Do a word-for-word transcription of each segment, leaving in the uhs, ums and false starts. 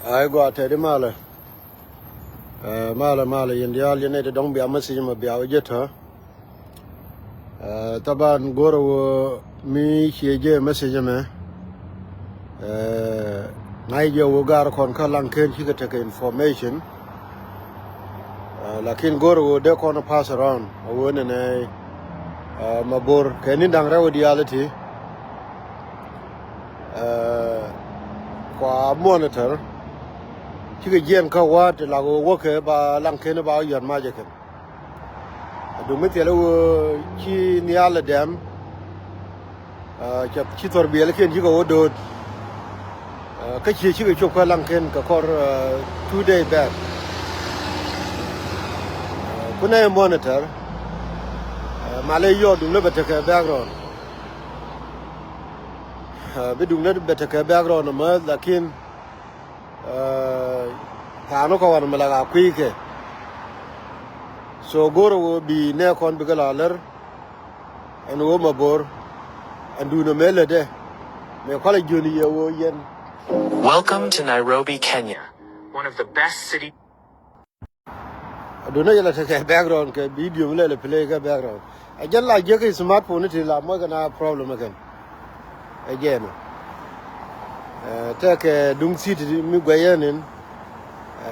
Ay gɔaa tɛt i̱ malɛ. Ɛ, malɛ, malɛ yɛn diaal, yɛn nɛy ti dɔ̱ŋ bia message mɛ bia wä jɛ tɔ̱. Ɛ, thaban go̱rɛ wä mi ciɛ jɛ message mɛ. Ɛ, ŋa̱c jɛ wä gar kɔn kä Laŋken cikɛ tekɛ information. Ɛ, lakin go̱rɛ wä dee kɔn pass around a wä nɛnɛ, ɛ, Mabor kɛ ni da̱ŋ rɛw diaal iti. Ɛ, kua monitor cikɛ jiɛn kä wa̱a̱t ti lak wä wäkɛ ba Laŋken ba wä yɔ̱t macɛ kɛn. Duŋ mi thilɛ wä ci nhial ɛ dɛm. Ɛ, cɛ ci thɔr biɛlikiɛn cikɛ wä do̱o̱t. Ɛ, kä ciɛ cikɛ cop kä Laŋken kɛ kɔr, ɛ, two day back. Ɛ, kunɛ monitor. Ɛ, malɛ yɔɔt duŋ ni bɛ tekɛ background. Ɛ, bi duŋ ni bɛ tekɛ background ɛmɛ lakin, ɛ, thaani kɔ wan mi la ka kui̱ kɛ. So go̱rɛ wä bi nɛ kɔn bikɛ la lär. Ɛn wä Mabor ɛn duundɛ mëë lätdɛ. Mëë kualɛ jiön yɛ wä yɛn. Welcome to Nairobi, Kenya, one of the best city. Duundɛ yɛ la tekɛ background kɛ video mi lɛl play kɛ background. Ɛ jɛn la jiäk kɛ smartphone ni ti la muɔc kɛ na problem ɛ kɛn. Ɛ jɛn ɛ, tekɛ duŋ city mi guɛy yɛn in. Ɛ,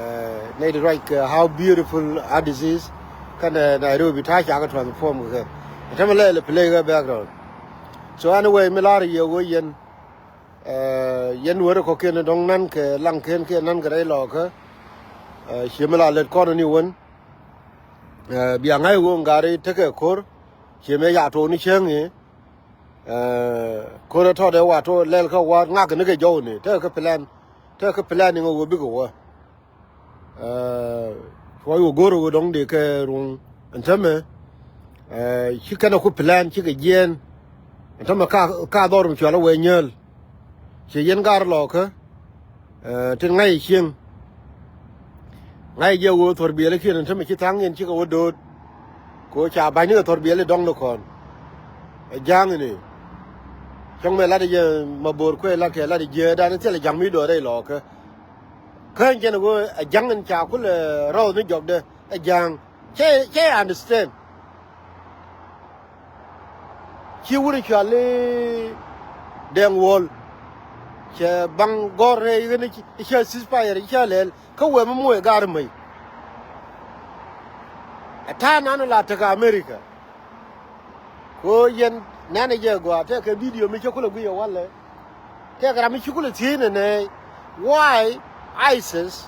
nɛy ti ruac kɛ how beautiful Addis is. Kɛnɛ Nairobi ta̱a̱ cakɛ transform kɛ kɛ. Ɛ tämɛ lɛl play kɛ background. So anyway, mi la̱r yɛ wä yɛn, ɛ, yɛn wä rɛ kɔ̱kiɛn dɔ̱ŋ nan kɛ Laŋken kiɛ nan kɛ rɛy lɔɔkä. Ɛ, ciɛ mi la lät kɔn ni wän. Ɛ, bia ŋa̱c wä ŋa̱ri tekɛ ko̱r. Ciɛ mi ca to̱o̱ni cäŋ i̱. Ɛ, ko̱r ɛ tɔ̱tɛ wa to̱o̱ lɛl kä wa̱a̱t ŋak ni kɛ jɔw ni tekɛ plan. Tekɛ plan iŋɛ wä bikɛ wä. Ɛ, cuɔy wä go̱r wä dɔ̱ŋ dee kɛ ruŋ ɛn tämɛ. Ɛ, ci kɛn a ku plan cikɛ jiɛɛn. Ɛn tämɛ ka, ka dhɔr mi cual a wee nyääl. Ciɛ yɛn gar lɔɔkä. Ɛ, tin ŋa̱c cieŋ. Ŋa̱c jɛ wä thɔr biɛlikiɛn ɛn tämɛ ci thaŋ yɛn cikɛ wä do̱o̱t. Kɛ wä ca ba̱ny ni kɛ thɔr biɛli dɔ̱ŋ ni kɔn. Ɛ ja̱a̱ŋ ni. Cäŋ mɛ lat jɛ Mabor kuɛ lat kɛ lat jiäädan thilɛ ja̱ŋ mi do̱o̱t rɛy lɔɔkä. Kä ɛn jɛn ɣöö ɛ ja̱ŋ ɛn ca kulɛ rɔɔth ni jɔkdɛ ɛ ja̱a̱ŋ. Cɛ, cɛ understand. Ci wur cual i̱ Dɛŋ Wuɔl. Cɛ baŋ gɔ̱r rɛy ɣän i̱ cɛ ceasefire i̱ cä lɛl kä wee mi moc ɛ gaar mäc. Ɛ ta̱a̱ nan la tekɛ America. Ko yɛn nɛnɛ jɛ gɔaa tekɛ video mi cä kulɛ guic ɛ walɛ. Tekɛ ram mi ci kulɛ thiec nɛnɛ why ISIS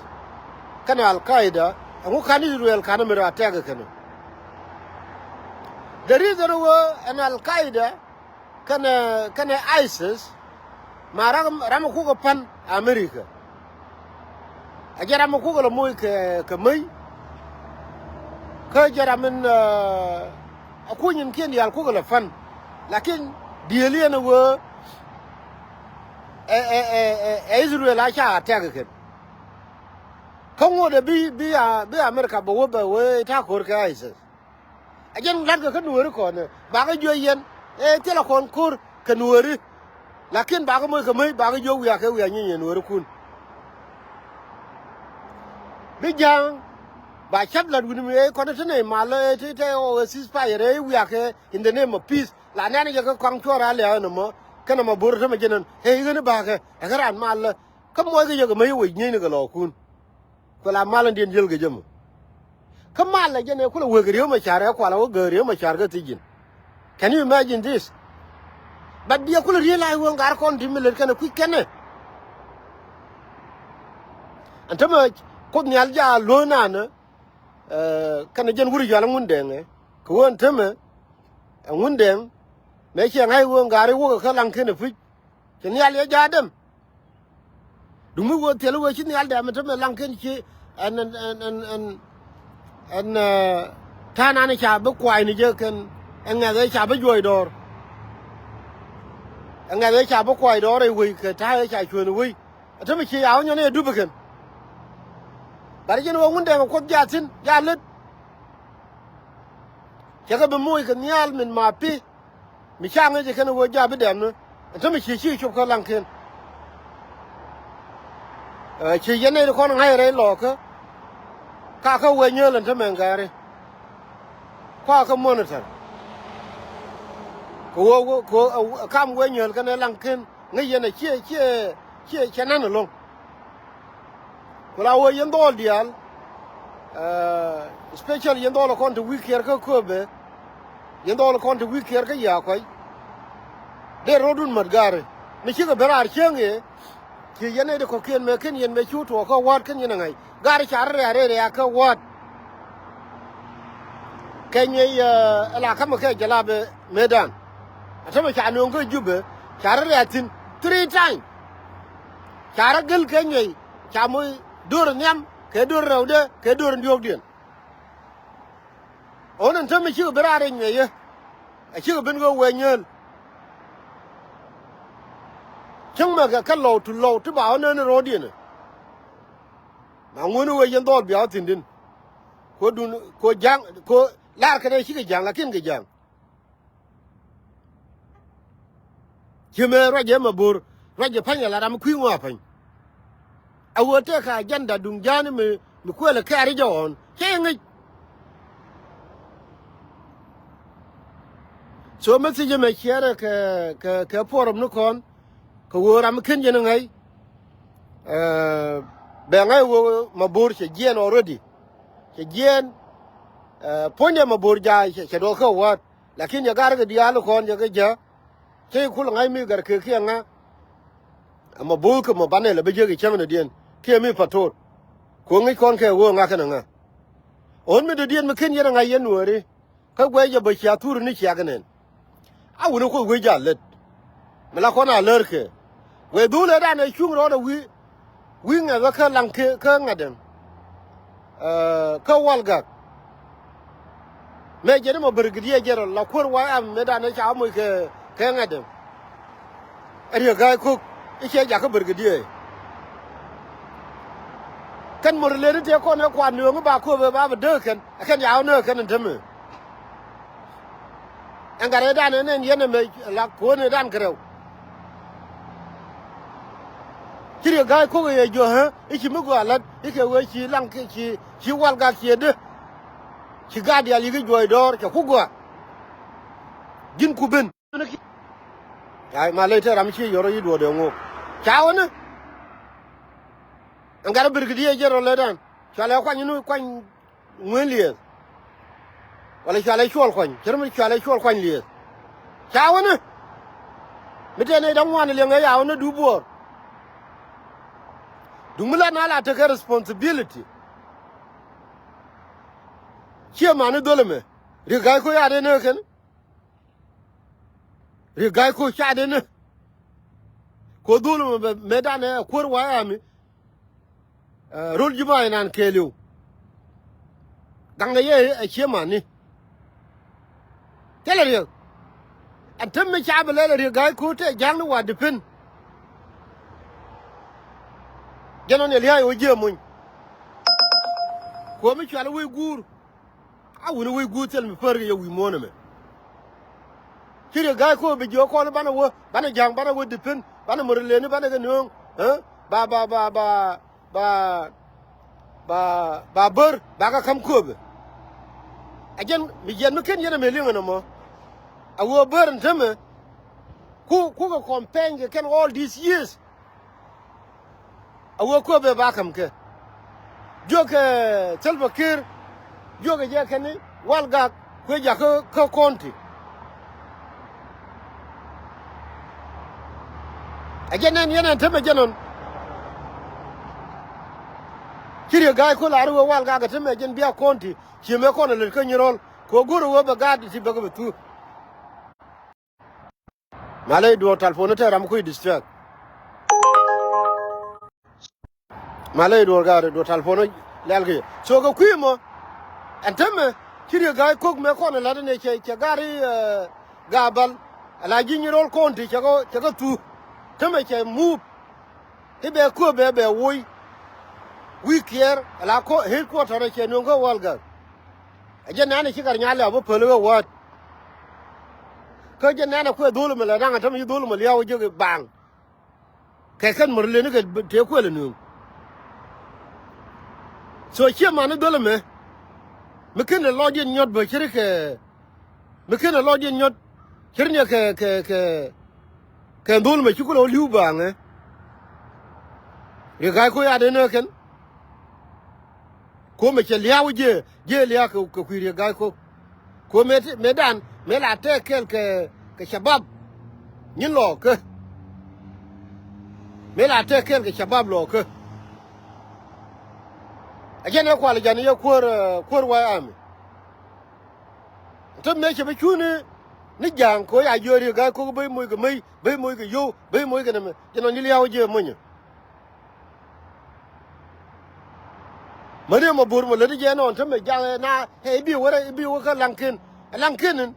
kɛnɛ Al Qaeda ɛŋu ka̱n Israel ka̱n mi rɔ attack kɛnɛ. The reason wä ɛn Al Qaeda kɛnɛ, kɛnɛ ISIS ma ram, ram kukɛ pan America. A jɛ ram kukɛ lɛ moc kɛ, kɛ mäc. Kä jɛ ram in, ɛ, a kuny in kiɛn diaal kukɛ lɛ pan. Lakin diëël yɛn ɛ wee ɛ, ɛ, ɛ, ɛ, ɛ Israel a ca attack kɛn. Kä ŋot ɛ bi, bi, a, bi America bɛ wä bɛ wee ta̱a̱ ko̱r kɛ ISIS. A jɛn la̱tkɛ kä nuääri kɔn ɛ bakɛ juɔc yɛn ɛ thilɛ kɔn ko̱r kɛ nuääri. Lakin bakɛ moc kɛ mäc bakɛ juɔc wiakɛ wiak nyinyɛ nuäärikun. Bi ja̱a̱ŋ ba ca̱p la̱t wi̱n mi ɛ kɔn ɛ te nɛy mal ɛ te te ɔ ɛ ceasefire ɛ wiakɛ in the name of peace. La nɛn jɛ kä kɔaŋ cuɔr a lɛ̈ɛ̈ ɛn ɛmɔ kɛn ɛmɔ bo̱r ɛ tämɛ jɛn ɛn ɛ ɣän i̱ bakɛ ɛ kä raan mal ɛ kä muɔckɛ yɛ kɛ mäc ɛ wec nyieny ni kɛ lɔɔkun. Ku la mal in diɛn jiël kɛ jɛ mɔ. Kä mal ɛ jɛn ɛ kulɛ wek Riek Machar ɛ kual ɛ wä gäär Riek Machar kä thiec ji̱n. Can you imagine this? But biɛ kulɛ realize wä ŋa̱r kɔn ti mi lät kɛnɛ kui̱ kɛnɛ. Ɛn tämɛ Kuoth Nhial jaal luäk nanɛ, ɛ, kɛnɛ jɛn wur cual ɛ Ŋundɛŋ ɛ kɛ wä ɛn tämɛ ɛ Ŋundɛŋ. Mëë ciɛ ŋa̱c wä ŋa̱r i̱ wäkɛ kä Laŋken ɛ puc. Ci nhial yɛ ja̱a̱t dɛm. Duŋ mi wee thil wee ci nhial dɛm ɛ tämɛ Laŋken ci ɛn, ɛn, ɛn, ɛn, ɛn, ɛn, ɛ, ta̱a̱ nan ca bi kuay ni jɛ kɛn ɛ ŋɛth ɛ ca bi juɔc dɔɔr. Ɛ ŋɛth ɛ ca bi kuay dɔɔr ɛ wei kɛ ta̱a̱ ɛ ca cuɛn wei. Ɛ tämɛ ci ya wä nyɔn ɛ dup ɛ kɛn. Bari jɛn wä Ŋundɛŋ ɛ Kuoth jaathin, jaa lät. Cɛ kɛ bi moc kɛ nhial min ma pi. Mi ca ŋäc ɛ kɛn ɛ wee jaat bi dɛm ni. Ɛ tämɛ ci ci cop kä Laŋken. Ɛ, ci yɛn nɛy ti kɔn ŋa̱c rɛy lɔɔkä. Ka kä wee nyääl ɛn te mɛn gari. Kua kä monitor. Kɛ wee, wee, kɛ wee, ɛ, kam wee nyääl kɛn ɛ laŋ ken ŋäc yɛn ɛ ciɛ, ciɛ, ciɛ, ciɛ nan ɛlɔ̱ŋ. Ku la wee yɛn dhɔɔl diaal. Ɛ, special yɛn dhɔɔl kɔn te wi̱i̱ kiɛɛr kä kööbɛ. Yɛn dhɔɔl kɔn te wi̱i̱ kiɛɛr kä ya̱a̱ kɔc. Dee ro̱dun mat gari. Mi cikɛ ben raar cieŋ yɛ. Ci yɛn nɛy ti kɔ̱kiɛn mëë ken yɛn mëë cu tuɔɔk kä Wäät ken yɛn ɛ ŋa̱c. Gaari ca rɔ rɛ̈ɛ̈ rɛ̈ɛ̈ rɛ̈ɛ̈ kä Wäät. Kɛ nyuec, ɛ, ɛ la ka̱mɛ kɛ jɛ la bɛ mëëdan. A tämɛ ca nööŋ kä Jubɛ, ca rɔ rɛ̈ɛ̈ thi̱n three time. Ca rɔ gel kɛ nyuec, ca moc do̱r nhiam, kɛ do̱r rɛwdɛ, kɛ do̱r diöökdiɛn. Ɣän ɛn tämɛ cikɛ ben raar rɛy nyuec yɛ. A cikɛ ben ɣöö wee nyääl. Cäŋ mɛ kɛ kä lɔw ti lɔw ti ba ɣän ni ro̱o̱diɛn. Ma ŋuäni wee yɛn dhɔɔl bia wä thi̱n din. Ko dun, ko ja̱ŋ, ko lar kɛn ɛ cikɛ ja̱ŋ, lakin kɛ ja̱ŋ. Ci mëë ruacɛ mɛ bo̱r, ruacɛ pa̱ny ala ram kui̱ ŋɔa pa̱ny. A wee tëëkä agenda duŋ ja̱a̱ni mi, mi kuël ɛ kɛɛri jɛ ɣɔn. Cä yɛ ŋäc. So message mɛ ciɛɛrɛ kɛ, kɛ, kɛ forum ni kɔn, kɛ wee ram mi ken yɛn ŋäc. Ɛ, bɛ ŋäc wee mɛ bo̱r cɛ jiɛɛn already. Cɛ jiɛɛn, ɛ, puɔ̱nydɛ mɛ bo̱r ja̱a̱ cɛ, cɛ duɔth kä Wäät. Lakin yɛ garkɛ diaal kɔn yɛ kɛ jäk. Cä i̱ kul ŋa̱c mi gɛr kek kiɛ ŋa. Ɛmɔ bo̱o̱th kɛ mɔ banɛ lɛ bä jiäk i̱ cäŋ ni diɛn kiɛ mi pa̱t to̱o̱t. Kuɔ̱ŋ ŋi̱c kɔn kɛ ɣöö ŋa kɛn ɛ ŋa. Ɣän mi dɔ̱diɛn mi ken yɛn ɛ ŋa̱c yɛn nuääri. Kä guɛc jɛ bä cia thur ni ciak nɛn. A wuni kuoth wec jɛ a lät. Mi la kɔn a lär kɛ. Guɛc dhulɛ dan ɛ cuŋ rɔɔdɛ wi̱i̱. Wi̱i̱ ŋɛth kä laŋ kä ŋa̱t dɛŋ. Ɛ, kä Walgak. Mëë jɛn mɔ Brigadier General la kuäär White Army mëë danɛ ca moc kɛ, kɛ ŋa̱t dɛŋ. Ɛ Riek Gai Kok i̱ cɛ jakä Brigadier. Kɛn Murleni tëë kɔn ɛ kuan nööŋ i̱ ba kööbɛ ba bɛ dääk kɛn. Ɛ kɛn ca wä nääk kɛn ɛn tämɛ. Ɛn gat ëëdan ëë nɛn yɛn ɛmɛ la kuäär ëëdan kɛ rɛw. Ci Riek Gai Kok ëë yɛ jiö ɣä i̱ ci mi gɔaa la̱t i̱ kɛ ɣöö ci laŋ ci, ci Walgak ciɛ dee. Ci gaat diaal yi̱k i̱ juɔ̱ɔ̱c dɔɔr cɛ ku gɔaa. Ji̱n ku ben. Ay ma ley te ram ci yɔr i̱ duɔ̱ɔ̱r dee ŋo̱o̱k. Ca wä ni. Ɛn gat ɛ Brigadier General ëëdan cua lɛ kuany ni kuany. Ŋueen lieth. Wala cualɛ cuɔl kuany cär mi cualɛ cuɔl kuany lieth. Ca wä ni. Mi tëë nɛy da̱ŋ ŋuan liɛŋ ɛ ya wä ni dup buɔɔr. Duŋ mi la na la tekɛ responsibility. Ciɛ mani dhol ɛmɛ. Riek Gai Kok ya dee nääk kɛn. Riek Gai Kok ca dee nääk. Ko dhol ɛmɛ bɛ mëë danɛ ɛ kuäär White Army. Ɛ, rol ji̱ ma inan kɛɛliw. Gaŋdɛ yɛ ɛ cie mani. Thilɛ Riek. Ɛn te mi ca bi lɛl ɛ Riek Gai Kok te ja̱ŋni wa depend. Jɛn ɣän yɛ lia̱a̱c ɣöö jiɛ muny. Kuɔ̱mi cual ɛ wec guur. A wuni wec guur thil mi pär kɛ yɛ wi̱i̱ muɔ̱ɔ̱n ɛmɛ. Ci Riek Gai Kok bi jiök kɔn banɛ wä, banɛ ja̱a̱ŋ, banɛ wä depend, banɛ Murleni, banɛ kɛ nööŋ. Ɛ? Ba, ba, ba, ba, ba, ba, ba bär, ba kɛ ka̱m kööbɛ. Ɛ jɛn, mi jiɛn mi ken yɛn ɛmɛ liŋ ɛn ɛmɔ. A wä bär ɛn tämɛ. Ku, ku kɛ campaign kɛ kɛn all these years. A wee kuɛ bɛ ba ka̱m kɛ. Jiökɛ Salva Kiir. Jiökɛ jɛ kɛn i̱ Walgak kuɛ jakä kä county. Ɛ jɛn nɛn yɛn ɛn temɛ jɛn ɔn. Ci Riek Gai Kok lar i̱ wee Walgak ɛ temɛ jɛn bia county. Ci mëë kɔn ɛ lät kä Nyirol. Kɛ go̱r ɛ wee bɛ gaat ti bɛ kɛ bɛ thuk. Malɛ i̱ duɔ̱ɔ̱r talpon i̱ te ram kui̱ distract. Malɛ i̱ duɔ̱ɔ̱r gaari duɔ̱ɔ̱r talpon i̱ lɛl kɛ yɛ. So kɛ kui̱ mɔ. Ɛn temɛ ci Riek Gai Kok mëë kɔn ɛ la̱t inɛ cɛ, cɛ gaari, ɛ, Gabal. Ala ji̱ Nyirol County cɛ kɛ, cɛ kɛ thuk. Temɛ cɛ move. I̱ bɛ kööbɛ bɛ woc. Wi̱i̱ kiɛɛr ala kɔ headquarter cɛ nööŋ kä Walgak. Ɛ jɛn nɛn ɛ ci kar nyal lɛ a bä päl ɣä wäät. Kä jɛn nɛn ɛ kuɛ dhol mɛ lɛ naŋ ɛ täm yi dhol mɛ liaw jek i̱ baaŋ. Kɛ kɛn Murleni kɛ tëë kuɛl ɛ nööŋ. So ciɛ man ni dhol ɛmɛ. Mi ken ɛ lɔcdiɛn nyɔt bä ceri kɛ, mi ken ɛ lɔcdiɛn nyɔt ceri ni kɛ, kɛ, kɛ, kɛ dhol mɛ ci kulɛ wä li̱w baaŋɛ. Riek Gai Kok ya̱ den ɛ kɛn. Kuɔmɛ cɛ lia̱a̱ wä jiɛ, jiɛ lia̱a̱ kɛ, kɛ kui̱ Riek Gai Kok. Kuɔmɛ ti, mëë dan, mëë la tɛk kɛl kɛ, kɛ cabab. Nyin lɔ kä. Mëë la tɛk kɛl kɛ cabab lɔ kä. A jɛn ɛ kual jan yɛ kuäär, eh, kuäär White Army. Te mëë cɛ bi cuni, ni ja̱a̱ŋ kɛ ɣöö ya jiööri Gai Kok ben moc kɛ mey, ben moc kɛ yio̱w, ben moc kɛ nɛmɛ. Jɛn ɔ ni lia̱a̱ wä jiɛ monyɛ. Mäni Mabor mɔ lätdi jɛ ɛnɔn tämɛ jaŋ ɛ na ɛ i̱ bi wä rɛ i̱ bi wä kä Laŋken. Ɛ Laŋken in.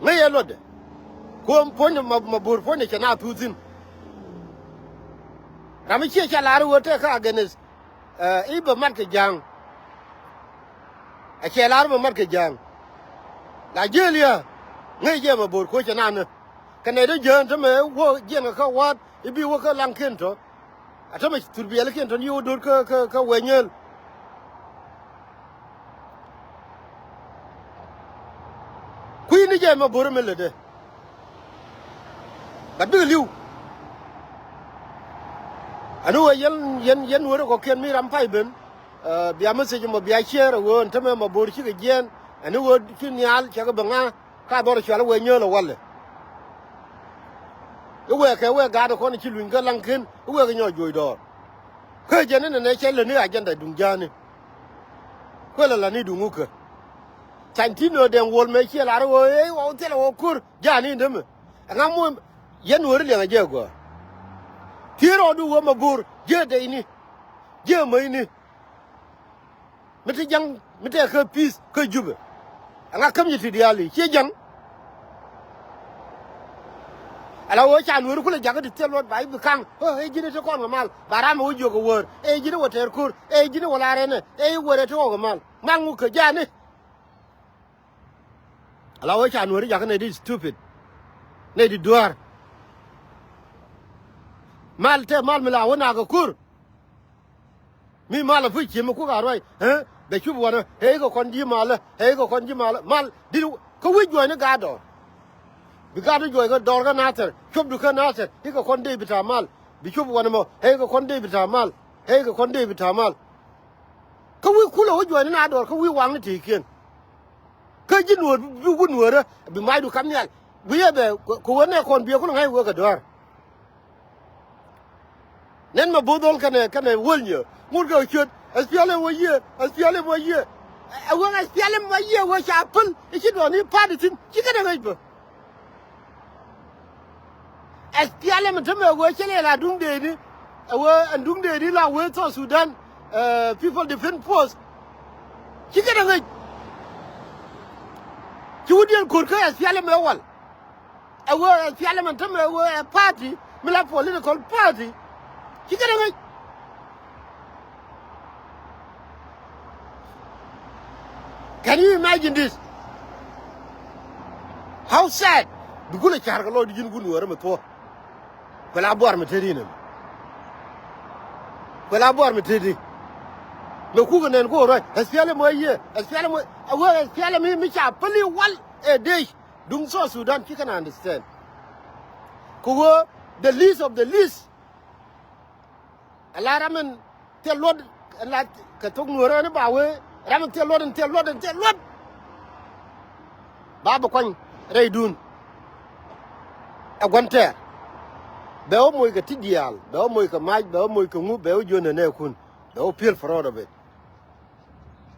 Ŋäc ɛ luɔtdɛ. Kuɔm puɔ̱nydɛ Ma-, Mabor puɔ̱nydɛ cɛ na thuth thi̱n. Ram mi ciɛ ca lar i̱ ɣöö tɛk kä against, ɛ, i̱ bɛ mat kɛ ja̱a̱ŋ. Ɛ cɛ lar bɛ mat kɛ ja̱a̱ŋ. La jiëël yɛ. Ŋäc jɛ Mabor kuɔ̱c cɛ na nä. Kɛ nɛy dee jiään tämɛ wä jiɛn kɛ kä wa̱a̱t i̱ bi wä kä Laŋken tɔ. A tämɛ thurbiɛlikiɛn tɔ ni wä do̱r kä, kä, kä Wɛnyäl. Kui̱ni jɛ Mabor mi lätdɛ. Gat bikɛ li̱w. Ani wä yɛn, yɛn, yɛn wä rɛ kɔkiɛn mi ram pay ben. Ɛ, bia message mɔ bia share wä ɛn tämɛ Mabor cikɛ jiɛɛn. Ani wä ci nhial cɛ kɛ bɛ ŋa̱. Ka dhɔr cual i̱ wee nyöl ɛ walɛ. I̱ wee kɛ wee gaat ɛ kɔn ci luny kä Laŋken i̱ wee kɛ nyɔk juɔc dɔɔr. Kä jɛn inɛ nɛ cɛ lätni agenda duŋ ja̱a̱ni. Kuɛ lɛ lätni duŋ wukɛ. Cany ti nöö dɛŋ wuɔl mëë ciɛ lar i̱ ɣöö ëë ɣɔw thilɛ ɣɔw ko̱r ja̱a̱ni in dämɛ. Ɛŋa muɔ̱ɔ̱n yɛn wääri liɛŋɛ jɛ ɛ gɔaa. Thiee rɔɔdu ɣöö Mabor jiɛ dɛyni. Jiɛ mäcni. Mi te ja̱ŋ mi te kä peace kä Jubɛ. Ɛŋa käm nyi ti diaal i̱ ciɛ ja̱ŋ. Ala ɣöö ca nueeri kulɛ jakä ti thil luɔt ba i̱ bi ka̱ŋ. Ɛ ji̱n i̱ te kɔn kɛ mal ba ram ɛ wä jiök ɛ wäär ɛ ji̱n i̱ wä tɛɛr ko̱r ɛ ji̱n i̱ wä la̱r ɛnɛ ɛ i̱ wä rɛ te ɣɔw kɛ mal. Mal ŋuk kɛ ja̱a̱ni. Ala ɣöö ca nueeri jakä nɛy di stupid. Nɛy di dua̱a̱r. Mal te mal mi la wä nakä ko̱r. Mi mal a puc ci mi kuk a ruac ɛ bɛ cup wanɛ ɛ ikɛ kɔn ji̱ malä ɛ ikɛ kɔn ji̱ malä mal dit kä wi̱c juɔ̱cni gaat dɔɔr. Bi gaat di juɔc kä dɔɔr kä Nathɛr cuɔpdu kä Nathɛr ikɛ kɔn dee bi ta̱a̱ mal bi cup wanɛ mɔ ɛ ikɛ kɔn dee bi ta̱a̱ mal ɛ ikɛ kɔn dee bi ta̱a̱ mal. Kä wi̱c kulɛ wä juɔ̱cni na dɔɔr kä wi̱c waŋni ti̱i̱kiɛn. Kä ji̱ nuɔ̱ɔ̱r bi wä nuɔ̱ɔ̱rä bi macdu kam nhial guiyɛ bɛ kɛ wä nɛ kɔn biɛ kulɛ ŋa̱c wee kɛ dɔ̱a̱r. Nɛn Mabor dhol kɛnɛ kɛnɛ wäl nyɛ ŋut kɛ ciöt. S P L M wä yiëë, S P L M wä yiëë. Ɛ wee S P L M wä yiëë wee ca päl i̱ ci duɔ̱ɔ̱ni pa̱a̱t i̱ thi̱n ci kɛnɛ ŋäc bä. S P L M tämɛ wee cä lɛ la duŋdeni. Ɛ wee ɛn duŋdeni la wee South Sudan, ɛ, People Defense Force. Ci kɛnɛ ŋäc. Ci wä diɛn ko̱r kä S P L M ɛ wal. Ɛ wee S P L M ɛn tämɛ ɛ wee ɛ party mi la political party. Ci kɛn ɛ ŋäc. Can you imagine this? How sad? Bi kulɛ ca̱r kɛ lɔcdu ji̱n kun wärä mi thuɔ̱k. Kuɛ la buar mi teti inɛ. Kuɛ la buar mi teti. Mɛ kukɛ nɛn ko̱r ruac. S P L M wee yiëë. S P L M wee, ɛ wee S P L M mi, mi ca päli wal ɛ dec. Duŋ South Sudan ci kɛn understand. Kɛ ɣöö the least of the least. Ala ram in thil luɔt, ala kɛ thok nuɔ̱ɔ̱rä ni ba wee ram in thil luɔt, in thil luɔt, in thil luɔt. Ba bi kuany rɛydun. Ɛ gua̱n tɛɛr. Bɛ wä moc kɛ ti diaal, bɛ wä moc kɛ mac, bɛ wä moc kɛ ŋu, bɛ wä jiön nɛ nɛɛkun, bɛ wä piël proud of it.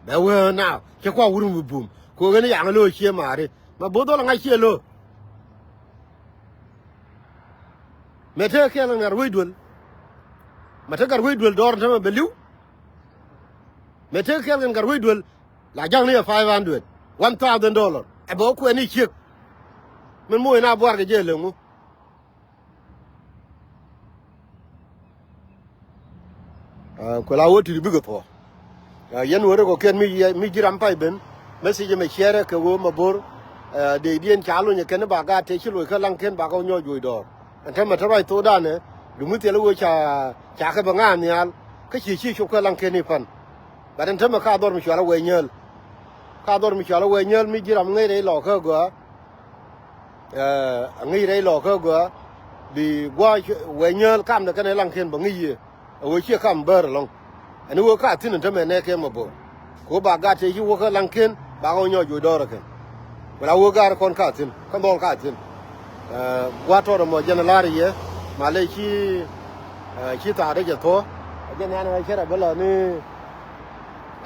Bɛ wee now cɛ kua wur mi bum. Kɛ ɣöö ɣän yaŋ lo̱o̱ cië maari. Ma bo̱o̱th ɣɔl ŋa̱c ciɛ lo̱o̱. Mɛ te kɛɛl ŋa̱r wec duel. Mɛ te gat wec duel dɔɔr tämɛ bɛ li̱w. Mɛ te kɛɛl ŋa̱r wec duel. La ja̱ŋ ni ɛ five hundred, one thousand dollar. Ɛ bɛ wä kuɛɛni ciek. Min moc na buar kɛ jɛ leŋu. Kuɛ la wä ti̱t bikɛ thuɔ̱k. Yɛn wä rɛ kɔ kɛn mi ji̱ ram pay ben. Message mɛ ciɛrɛ kɛ ɣöö ma bo̱r. Dee diɛn ca lony ɛ kɛn ba gaat tëë ci loc kä laŋ ken ba kɛ wä nyɔɔc juɔc dɔɔr. Ɛn täämɛ te ruac thokdan ɛ. Dumi thil ɣöö ca, ca kɛ bɛ ŋa̱a̱n nhial. Kä ci ci cop kä laŋ ken i̱ pan. But ɛn tämɛ ka dhɔr mi cual a wee nyääl. Ka dhɔr mi cual a wee nyääl mi ji̱ ram ŋäc rɛy lɔɔkä gɔaa. Ɛ, ŋäc rɛy lɔɔkä gɔaa. Bi gua̱a̱ cu-, wee nyääl kamdɛ kɛnɛ laŋkiɛn bɛ ŋäc yɛ. Ɛ wee ciɛ kam bäär ɛlɔ̱ŋ. Ɛn wee ka thi̱n ɛn tämɛ nɛ kɛ mɛ bo̱o̱r. Kɛ wee ba gat tëë ci wä kä laŋkiɛn ba kɛ wä nyɔɔc wee dɔɔr ɛ kɛn. Wala wee gaar kɔn ka thi̱n kä dhɔl ka thi̱n. Ɛ, gua̱a̱t tɔɔt ɛmɔ jɛn ɛ la̱r yɛ. Malɛ ci, ɛ, ci thaat ɛ jɛ thuɔ̱ɔ̱. Ɛ jɛn yan ɛ cɛ rɛ bä lɔ ni,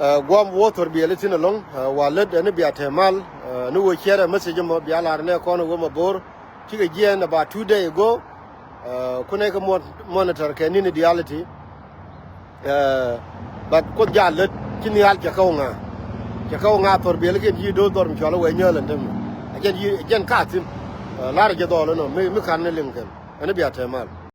ɛ, guɔ̱m wä thor biɛli thi̱n ɛlɔ̱ŋ. Ɛ, wa lät ɛn bia te mal. Ɛ, ni wee ciɛrɛ message ɛmɔ bia la̱r nɛ kɔn ɛ wee mɛ bo̱o̱r. Cikɛ jiɛɛn about two day ago. Ɛ, kunɛ kɛ mon-, monitor kɛ ni̱n ideality. Ɛ, but Kuoth jal lät ci nhial cɛ kɛ wä ŋa̱a̱. Cɛ kɛ wä ŋa̱a̱ thor biɛli kɛn ji̱ do̱r dhɔr mi cual wee nyääl ɛn tämɛ. Ɛ jɛn ji̱, ɛ jɛn ka thi̱n. Ɛ, la̱r ɛ jɛ dhɔl ɛnɔ mi, mi ka̱n ni liŋ kɛn. Ɛn bia te mal.